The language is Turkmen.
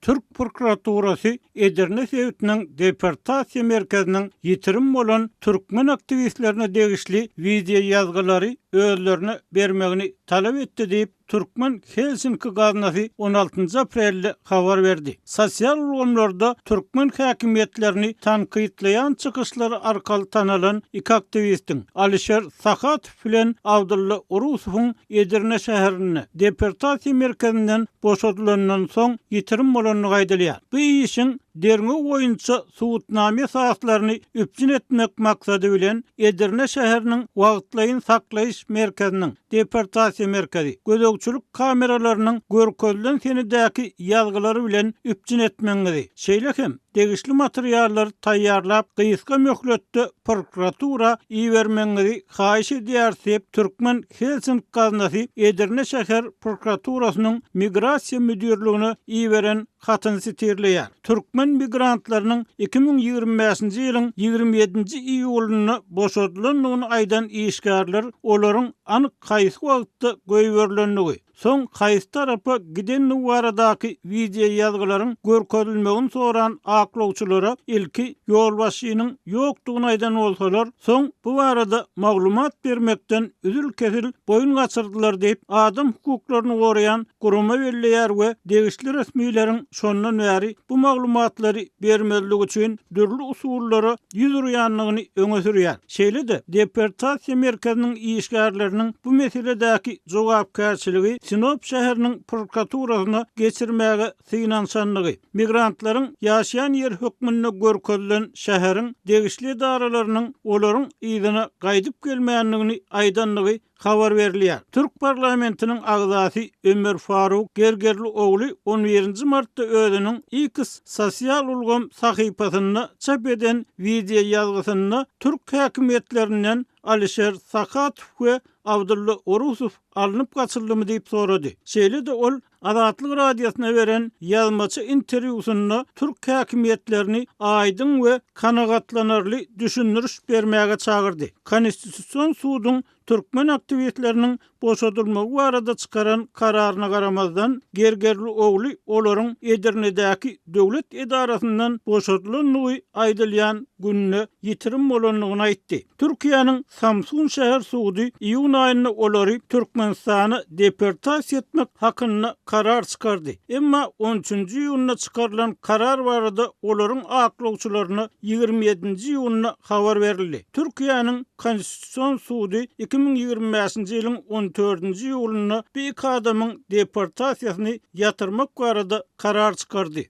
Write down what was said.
Türk prokuraturasy Edirne sebitiniň deportasiýa merkeziniň ýitirim bolan türkmen aktiwistlerine degişli wideoýazgylary özlerine bermegini talap etdi diýip, Türkmen Helsinki gaznasy on altynjy aprelde habar berdi. Sosial ulgamlarda türkmen häkimiýetlerini tankytlaýan çykyşlary arkaly tanalan iki aktiwistiň, Alişer Sahatow bilen Abdylla Urusowyň Edirne şäherinde deportasiýa merkezinden boşadylandan soň ýitirim bolandygy aýdylýar. Bu işiň derňew boýunça subutnama esaslaryny üpjün etmek maksady bilen Edirne şäheriniň wagtlaýyn saklaýyş merkeziniň, deportasiýa merkezi, gözegçilik kameralarynyň görkezilen senedäki ýazgylary bilen üpjün etmegiňizi, şeýle hem degişli materiallary taýýarlap gysga möhletde prokuratura ibermegiňizi haýyş edýäris diýip, Türkmen Helsink gaznasy Edirne şäher prokuraturasynyň Migrasiýa müdirligine iberen hatyny sitirleýär. Türkmen migrantlarynyň 2025-nji ýylyň 27-nji iýulynda boşadylandygyny aýdan işgärler olaryň anyk haýsy wagtda goýberilendigi, soň haýsy tarapa gidendigi baradaky wideoýazgylaryň görkezilmegini soran aklawçylara ilki ýolbaşçynyň ýokdugyny aýdan bolsalar, soň bu barada maglumat bermekden üzül-kesil boýun gaçyrdylar diýip, adam hukuklaryny goraýan gurama belleýär we degişli resmileriň şondan bäri bu maglumatlary bermezlik üçin dürli usullara ýüz urýandygyny öňe sürýär. Şeýle-de, deportasiýa merkeziniň işgärleriniň bu meseledäki jogapkärçiligi Sinop şäheriniň prokuraturasyna geçirmäge synanyşandygy, migrantlaryň ýaşaýan ýeri hökmünde görkezilen şäheriň degişli edaralarynyň olaryň yzyna gaýdyp gelmändigini aýdandygy habar berilýär. Türk parlamentiniň agzasy Ömer Faruk Gergerliogly on birinji martda özüniň X sosial ulgam sahypasynda çap eden wideoýazgysynda türk häkimiýetlerinden Alişer Sahatow we Abdylla Orusow alnyp gaçyldymy diýip sorady. Şeýle-de ol Azatlyk Radiosyna beren ýazmaça interwýusynda türk häkimiýetlerini aýdyň we kanagatlanarly düşündiriş bermäge çagyrdy. Konstitusion suduň türkmen aktiwistleriniň boşadylmagy barada çykaran kararyna garamazdan, Gergerliogly olaryň Edirnedäki döwlet edarasyndan boşadylandygy aýdylýan günde ýitirim bolandygyny aýtdy. Türkiýäniň Samsun şäher sudy iýun aýynda olary Türkmenistana deportasiýa etmek hakynda karar çykardy. Emma on üçünji iýunda çykarylan karar barada olaryň aklawçylaryna 27-nji iýunda habar berildi. Türkiýäniň Konstitusion sudy 2025-nji ýylyň on dördünji iýulynda bu iki adamyň deportasiýasyny ýatyrmak barada karar çykardy.